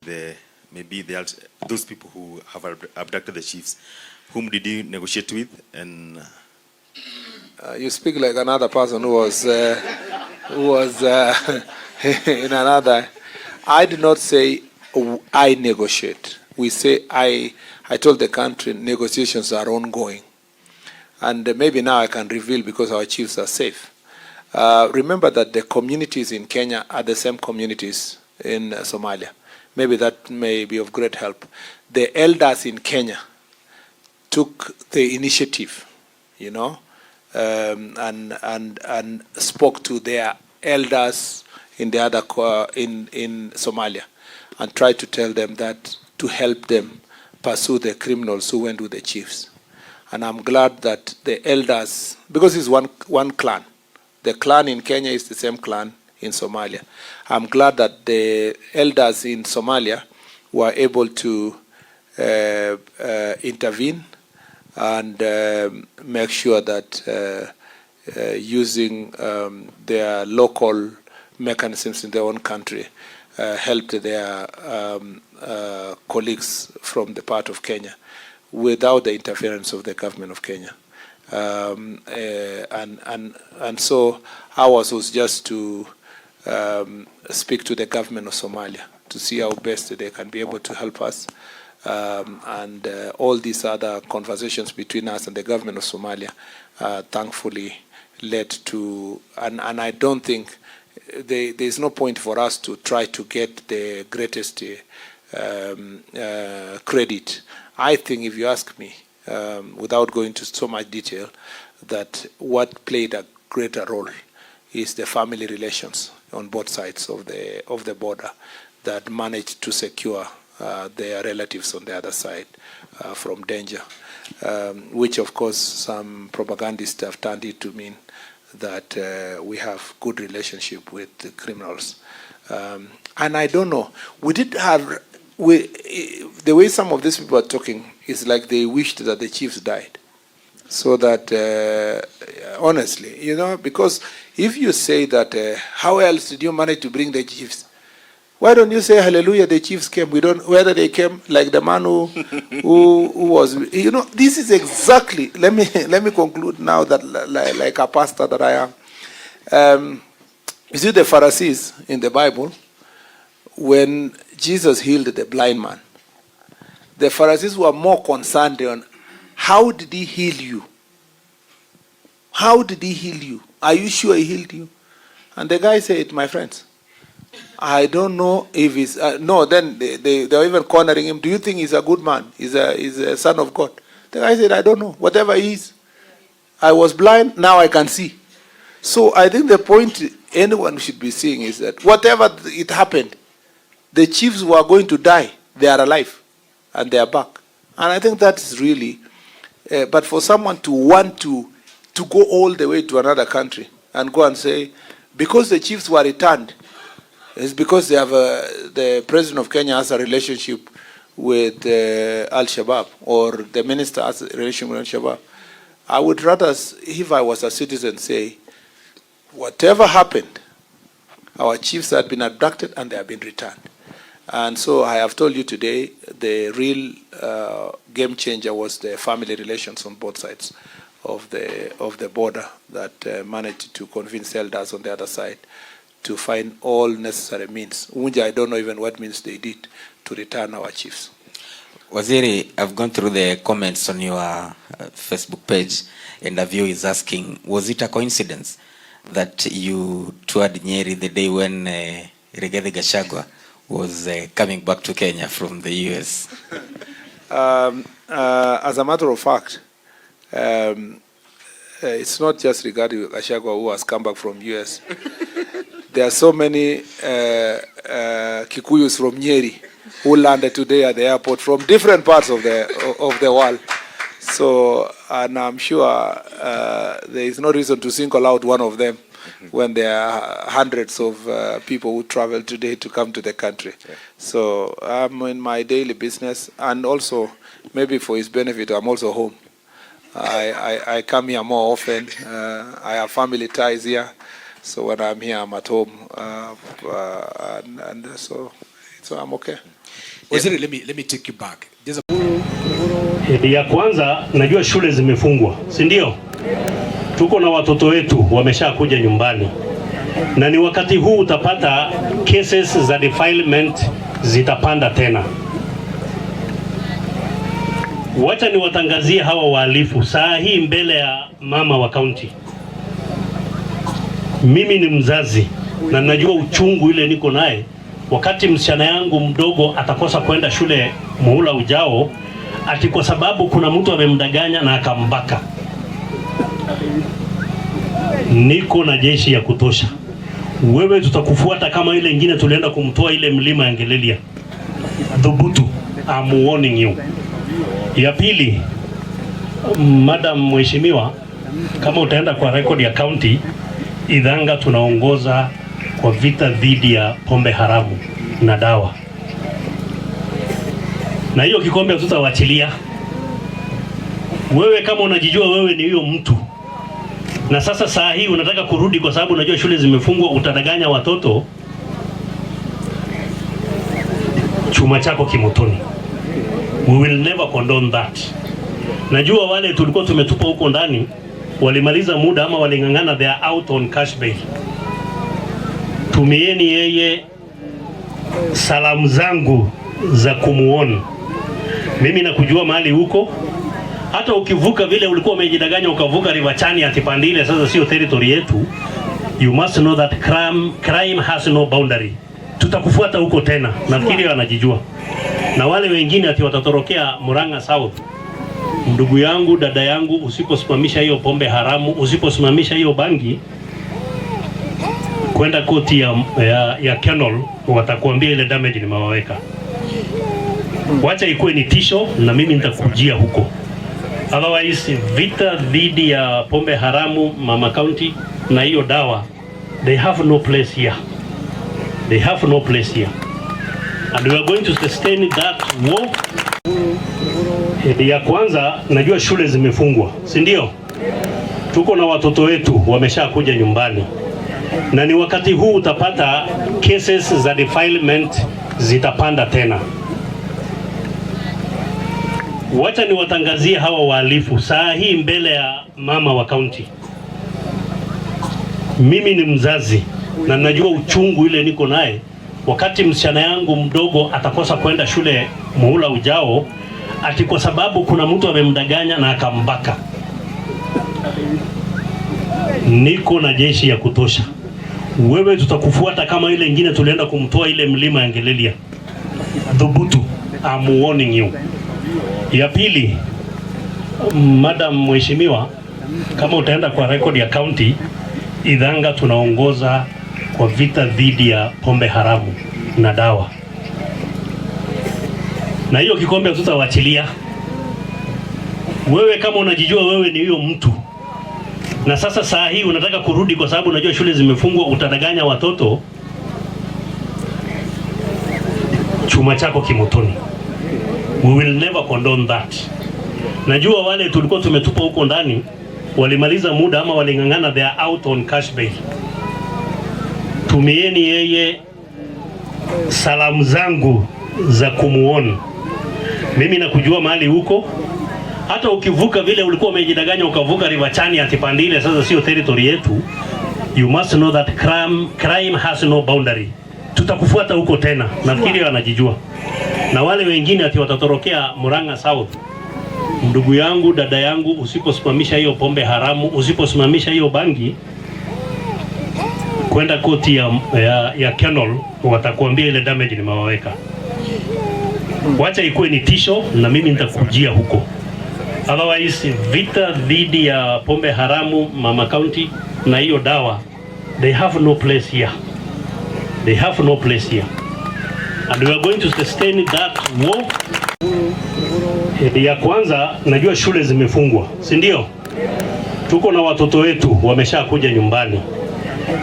The maybe those people who have abducted the chiefs. Whom did you negotiate with? And You speak like another person who was in another. I did not say I negotiate. We say I told the country negotiations are ongoing, and maybe now I can reveal because our chiefs are safe. Remember that the communities in Kenya are the same communities in Somalia. Maybe that may be of great help. The elders in Kenya took the initiative, and spoke to their elders in the other in Somalia, and tried to tell them that to help them pursue the criminals who went with the chiefs. And I'm glad that the elders, because it's one clan, the clan in Kenya is the same clan in Somalia. I'm glad that the elders in Somalia were able to intervene and make sure that using their local mechanisms in their own country helped their colleagues from the part of Kenya without the interference of the government of Kenya. And so ours was just to speak to the government of Somalia to see how best they can be able to help us. And all these other conversations between us and the government of Somalia, thankfully, led to, and I don't think there's no point for us to try to get the greatest credit. I think, if you ask me, without going to so much detail, that what played a greater role is the family relations on both sides of the border that managed to secure their relatives on the other side from danger, which of course some propagandists have turned it to mean that we have good relationship with the criminals. And I don't know, we did have, we, the way some of these people are talking is like they wished that the chiefs died. So that, honestly, because if you say that, how else did you manage to bring the chiefs? Why don't you say hallelujah, the chiefs came? We don't, whether they came like the man who was, this is exactly, let me conclude now that like a pastor that I am. You see the Pharisees in the Bible, when Jesus healed the blind man, the Pharisees were more concerned on how did he heal you? How did he heal you? Are you sure he healed you? And the guy said, "My friends, I don't know if he's no." Then they were even cornering him. "Do you think he's a good man? He's a son of God?" The guy said, "I don't know. Whatever he is, I was blind, now I can see." So I think the point anyone should be seeing is that whatever it happened, the chiefs who are going to die, they are alive and they are back. And I think that's really, but for someone to want to go all the way to another country and go and say, because the chiefs were returned, it's because the president of Kenya has a relationship with Al Shabaab or the minister has a relationship with Al Shabaab. I would rather, if I was a citizen, say, whatever happened, our chiefs had been abducted and they have been returned. And so I have told you today, the real game changer was the family relations on both sides of the border that managed to convince elders on the other side to find all necessary means. Unja, I don't know even what means they did to return our chiefs. Waziri, I've gone through the comments on your Facebook page, and a viewer is asking, was it a coincidence that you toured Nyeri the day when Rigathi Gachagua was coming back to Kenya from the US? As a matter of fact, it's not just Rigathi Gachagua who has come back from US. There are so many Kikuyus from Nyeri who landed today at the airport from different parts of the world. So, and I'm sure there is no reason to single out one of them when there are hundreds of people who travel today to come to the country. So I'm in my daily business, and also maybe for his benefit, I'm also home. I come here more often. I have family ties here. So when I'm here, I'm at home. And so So I'm okay. Waziri, let me take you back. There's a Ya kwanza, najua shule zimefungwa, si ndio? Tuko na watoto wetu wameshakuja nyumbani, na ni wakati huu utapata cases za defilement zitapanda tena. Wacha niwatangazie hawa wahalifu saa hii mbele ya mama wa kaunti. Mimi ni mzazi na najua uchungu ile niko naye wakati msichana yangu mdogo atakosa kwenda shule muhula ujao, ati kwa sababu kuna mtu amemdanganya na akambaka. Niko na jeshi ya kutosha. Wewe tutakufuata kama ile ingine tulienda kumtoa ile mlima ya Ngelelia. Dhubutu, I'm warning you. Ya pili, Madam Mheshimiwa, kama utaenda kwa record ya county, Ithanga tunaongoza kwa vita dhidi ya pombe haramu na dawa, na hiyo kikombe hatutawachilia. Wewe kama unajijua wewe ni huyo mtu, na sasa saa hii unataka kurudi kwa sababu unajua shule zimefungwa, utadanganya watoto, chuma chako kimotoni. We will never condone that. Najua wale tulikuwa tumetupa huko ndani walimaliza muda ama waling'ang'ana, they are out on cash bail. Tumieni yeye salamu zangu za kumuona. Mimi nakujua mahali huko, hata ukivuka vile ulikuwa umejidanganya ukavuka River Chania ati Pandile, sasa sio territory yetu. You must know that crime has no boundary. Tutakufuata huko tena, nafikiri wanajijua. Na wale wengine ati watatorokea Murang'a South. Ndugu yangu, dada yangu, usiposimamisha hiyo pombe haramu, usiposimamisha hiyo bangi, kwenda koti ya Kenol watakuambia ile damage nimewaweka. Wacha ikuwe ni tisho, na mimi nitakujia huko. Otherwise, vita dhidi ya pombe haramu, Mama County, na hiyo dawa, they have no place here. They have no place here. And we are going to sustain that war. Ya kwanza, najua shule zimefungwa, si ndio? Tuko na watoto wetu wameshakuja nyumbani, na ni wakati huu utapata cases za defilement zitapanda tena. Wacha niwatangazie hawa wahalifu saa hii mbele ya mama wa kaunti. Mimi ni mzazi na najua uchungu ile niko naye wakati msichana yangu mdogo atakosa kwenda shule muhula ujao, ati kwa sababu kuna mtu amemdanganya na akambaka. Niko na jeshi ya kutosha. Wewe tutakufuata kama ile ingine tulienda kumtoa ile mlima ya Ngelelia. Dhubutu, I'm warning you. Ya pili, Madam Mheshimiwa, kama utaenda kwa record ya county, Ithanga tunaongoza kwa vita dhidi ya pombe haramu na dawa, na hiyo kikombe hatutawachilia. Wewe kama unajijua wewe ni huyo mtu, na sasa saa hii unataka kurudi kwa sababu unajua shule zimefungwa, utadanganya watoto, chuma chako kimotoni. We will never condone that. Najua wale tulikuwa tumetupa huko ndani walimaliza muda ama waling'ang'ana, they are out on cash bail. Tumieni yeye salamu zangu za kumuona. Mimi nakujua mahali huko, hata ukivuka vile ulikuwa umejidanganya ukavuka River Chania ati Pandile, sasa sio territory yetu. You must know that crime has no boundary. Tutakufuata huko tena, nafikiri wanajijua. Na wale wengine ati watatorokea Murang'a South. Ndugu yangu, dada yangu, usiposimamisha hiyo pombe haramu, usiposimamisha hiyo bangi, kwenda koti ya Kenol watakuambia ile damage nimewaweka. Wacha ikuwe ni tisho, na mimi nitakujia huko. Otherwise, vita dhidi ya pombe haramu, Mama County, na hiyo dawa, they have no place here. They have no place here. And we are going to sustain that war. Ya kwanza, najua shule zimefungwa, si ndio? Tuko na watoto wetu wameshakuja nyumbani,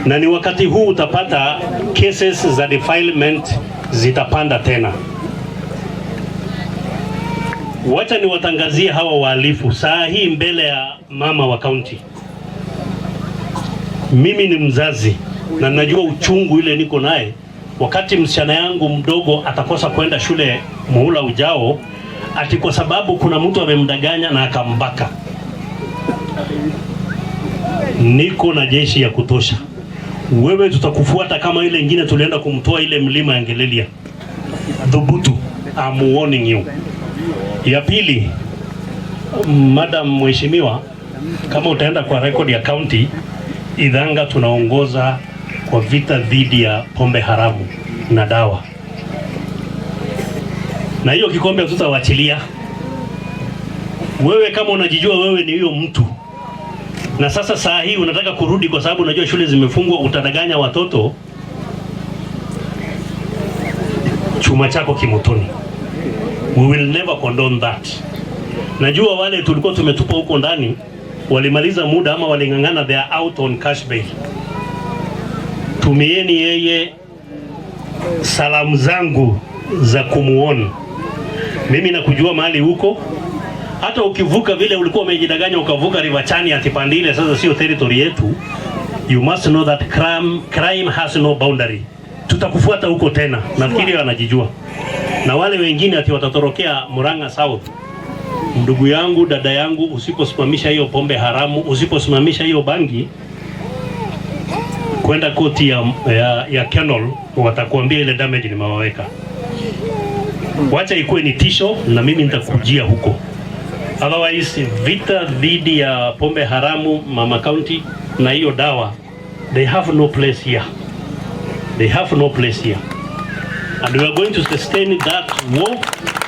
na ni wakati huu utapata cases za defilement zitapanda tena. Wacha niwatangazie hawa wahalifu saa hii mbele ya mama wa kaunti. Mimi ni mzazi na najua uchungu ile niko naye Wakati msichana yangu mdogo atakosa kwenda shule muhula ujao, ati kwa sababu kuna mtu amemdanganya na akambaka. Niko na jeshi ya kutosha. Wewe tutakufuata kama ile ingine tulienda kumtoa ile mlima ya Ngelelia. Dhubutu, I'm warning you. Ya pili, Madam Mheshimiwa, kama utaenda kwa record ya county, Ithanga tunaongoza kwa vita dhidi ya pombe haramu na dawa, na hiyo kikombe hatutawachilia. Wewe kama unajijua wewe ni huyo mtu, na sasa saa hii unataka kurudi kwa sababu unajua shule zimefungwa, utadanganya watoto, chuma chako kimotoni. We will never condone that. Najua wale tulikuwa tumetupa huko ndani walimaliza muda ama waling'ang'ana, they are out on cash bail. Tumieni yeye salamu zangu za kumuona. Mimi nakujua mahali huko, hata ukivuka vile ulikuwa umejidanganya ukavuka River Chania ati Pandile, sasa sio territory yetu. You must know that crime has no boundary. Tutakufuata huko tena, nafikiri wanajijua. Na wale wengine ati watatorokea Murang'a South. Ndugu yangu, dada yangu, usiposimamisha hiyo pombe haramu, usiposimamisha hiyo bangi, kwenda koti ya Kenol watakuambia ile damage nimewaweka. Wacha ikuwe ni tisho, na mimi nitakujia huko. Otherwise, vita dhidi ya pombe haramu Mama County na hiyo dawa, they have no place here. They have no place here. And we are going to sustain that war.